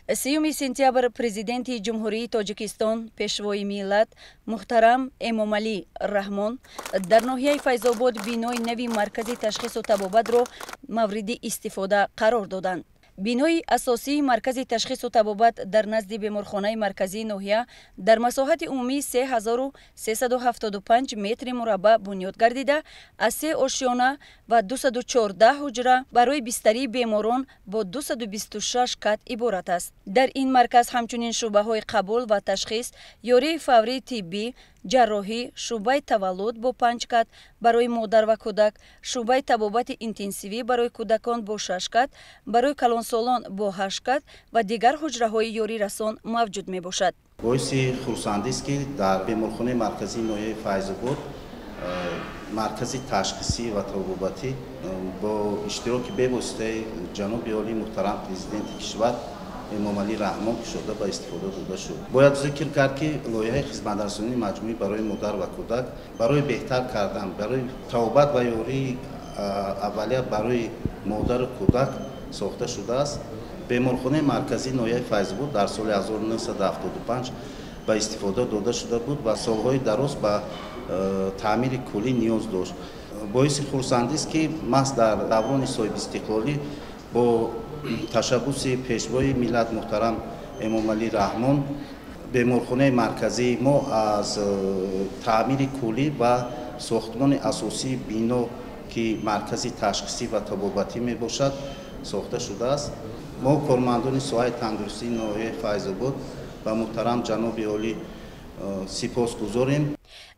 3 сентябр Президенти Ҷумҳурии Тоҷикистон, Пешвои миллат муҳтарам Эмомалӣ Раҳмон дар ноҳияи Файзобод бинои нави маркази ташхису табобатро мавриди истифода қарор доданд. Бинои асосии маркази ташхису табобат дар назди беморхонаи марказии ноҳия дар масоҳати умумии 3375 метри мураббаъ бунёд гардида, аз се ошёна ва 214 ҳуҷра барои бистарии беморон бо 226 кат иборат аст. Дар ин марказ ҳамчунин шӯъбаҳои қабул ва ташхис, ёрии фаврии тиббӣ, ҷарроҳӣ, шӯъбаи таваллуд бо 5 кат барои модар ва кӯдак, шӯъбаи табобати интенсивӣ барои кӯдакон бо 6 кат, барои калонсолон бо 8 кат ва дигар ҳуҷраҳои ёрирасон мавҷуд мебошад. Боиси хурсандист, ки дар беморхонаи марказии ноҳияи Файзобод маркази ташхисӣ ва табобатӣ бо иштироки бевоситаи ҷаноби олии муҳтарам Президенти кишвар Эмомалӣ Раҳмон кушода ба истифода дода шуд. Бояд зикр кард, ки лоиҳаи хизматрасонии маҷмӯӣ барои модар ва кӯдак барои беҳтар кардан, барои табобат ва ёрии аввалия барои модару кӯдак сохта шудааст. Беморхонаи марказии ноҳияи Файзобод дар соли 1975 ба истифода дода шуда буд ва солҳои дароз ба таъмири куллӣ ниёз дошт. Боиси хурсандист, ки маҳз дар даврони соҳибистиқлолӣ бо ташаббуси Пешвои миллат муҳтарам Эмомалӣ Раҳмон беморхонаи марказии мо аз таъмири куллӣ ва сохтмони асосии бино, ки маркази ташхисӣ ва табобатӣ мебошад, сохта шудааст. Мо, кормандони соҳаи тандурустии ноҳияи Файзобод, ба муҳтарам ҷаноби олӣ сипосгузорем.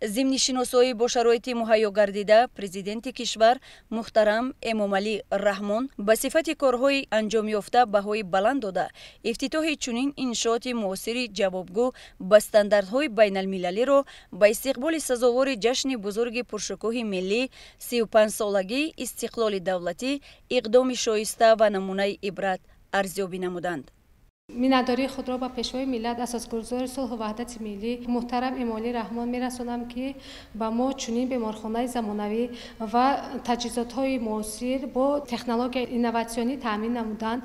Зимни шиносоӣ бо шароити муҳайё гардида, Президенти кишвар муҳтарам Эмомалӣ Раҳмон ба сифати корҳои анҷомёфта баҳои баланд дода, ифтитоҳи чунин иншооти муосири ҷавобгӯ ба стандартҳои байналмилалиро ба истиқболи сазовори ҷашни бузурги пуршукӯҳи миллӣ, 35-солагии истиқлоли давлатӣ, иқдоми шоиста ва намунаи ибрат арзёбӣ намуданд. Миннатдории худро ба Пешвои миллат, асосгузори сулҳу ваҳдати миллӣ муҳтарам Эмомалӣ Раҳмон мерасонам, ки ба мо чунин беморхонаи замонавӣ ва таҷҳизотҳои муосир бо технологияи инноватсионӣ таъмин намуданд.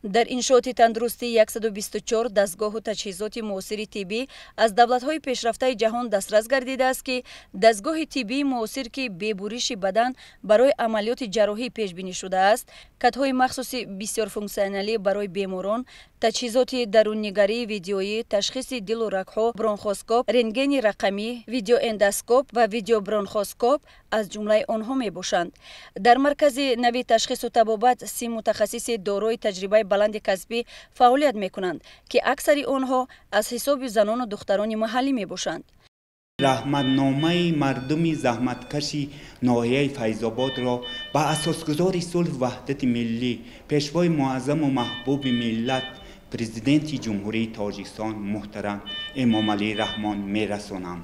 Дар иншооти тандурустӣ 124 дастгоҳу таҷҳизоти муосири тиббӣ аз давлатҳои пешрафтаи ҷаҳон дастрас гардидааст, ки дастгоҳи тиббии муосир, ки бебуриши бадан барои амалиёти ҷарроҳӣ пешбинӣ шудааст, катҳои махсуси бисёрфунксионалӣ барои беморон, таҷҳизоти даруннигарии видеоӣ, ташхиси дилу рагҳо, бронхоскоп, рентгени рақамӣ, видеоэндоскоп ва видеобронхоскоп аз ҷумлаи онҳо мебошанд. Дар маркази нави ташхису табобат 30 мутахассиси дорои таҷрибаи баланди касбӣ фаъолият мекунанд, ки аксари онҳо аз ҳисоби занону духтарони маҳаллӣ мебошанд. Раҳматномаи мардуми заҳматкаши ноҳияи Файзободро ба асосгузори сулҳу ваҳдати миллӣ, Пешвои муаззаму маҳбуби миллат, Президенти Ҷумҳурии Тоҷикистон муҳтарам Эмомалӣ Раҳмон мерасонам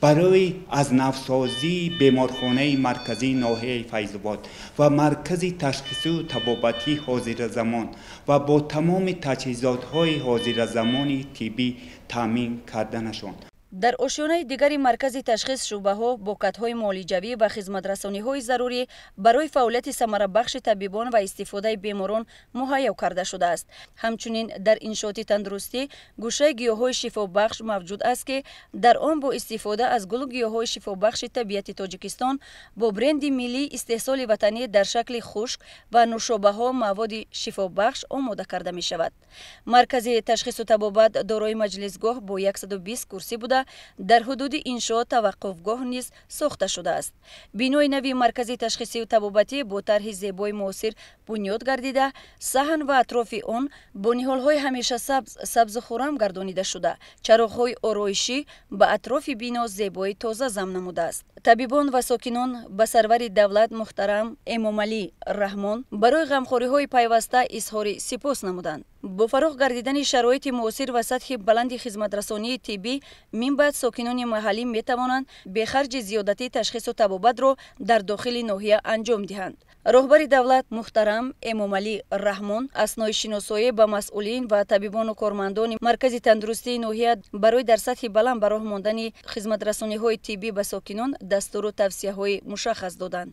барои аз навсозии беморхонаи марказии ноҳияи Файзобод ва маркази ташхисию табобатии ҳозиразамон ва бо тамоми таҷҳизотҳои ҳозиразамони тиббӣ таъмин карданашон. Дар ошёнаи дигари маркази ташхис шӯъбаҳо бо катҳои муолиҷавӣ ва хизматрасониҳои зарурӣ барои фаъолияти самарабахши табибон ва истифодаи беморон муҳайё карда шудааст. Ҳамчунин дар иншооти тандурустӣ гӯшаи гиёҳҳои шифобахш мавҷуд аст, ки дар он бо истифода аз гулу гиёҳҳои шифобахши табиати Тоҷикистон бо бренди миллии истеҳсоли ватанӣ дар шакли хушк ва нӯшобаҳо маводи шифобахш омода карда мешавад. Маркази ташхису табобат дорои маҷлисгоҳ бо 120 курсӣ буда, дар ҳудуди иншоот таваққуфгоҳ низ сохта шудааст. Бинои нави маркази ташхисию табобатӣ бо тарҳи зебои муосир бунёд гардида, саҳн ва атрофи он бо ниҳолҳои ҳамешасабз сабзу хуррам гардонида шуда, чароғҳои ороишӣ ба атрофи бино зебои тоза зам намудааст. Табибон ва сокинон ба сарвари давлат муҳтарам Эмомалӣ Раҳмон барои ғамхориҳои пайваста изҳори сипос намуданд. Бо фароҳ гардидани шароити муосир ва сатҳи баланди хизматрасонии тиббӣ, минбаъд сокинони маҳаллӣ метавонанд бехарҷи зиёдатӣ ташхису табобатро дар дохили ноҳия анҷом диҳанд. Роҳбари давлат муҳтарам Эмомалӣ Раҳмон аснои шиносоӣ ба масъулин ва табибону кормандони маркази тандурустии ноҳия барои дар сатҳи баланд ба роҳ мондани хизматрасониҳои тиббӣ ба сокинон дастуру тавсияҳои мушаххас доданд.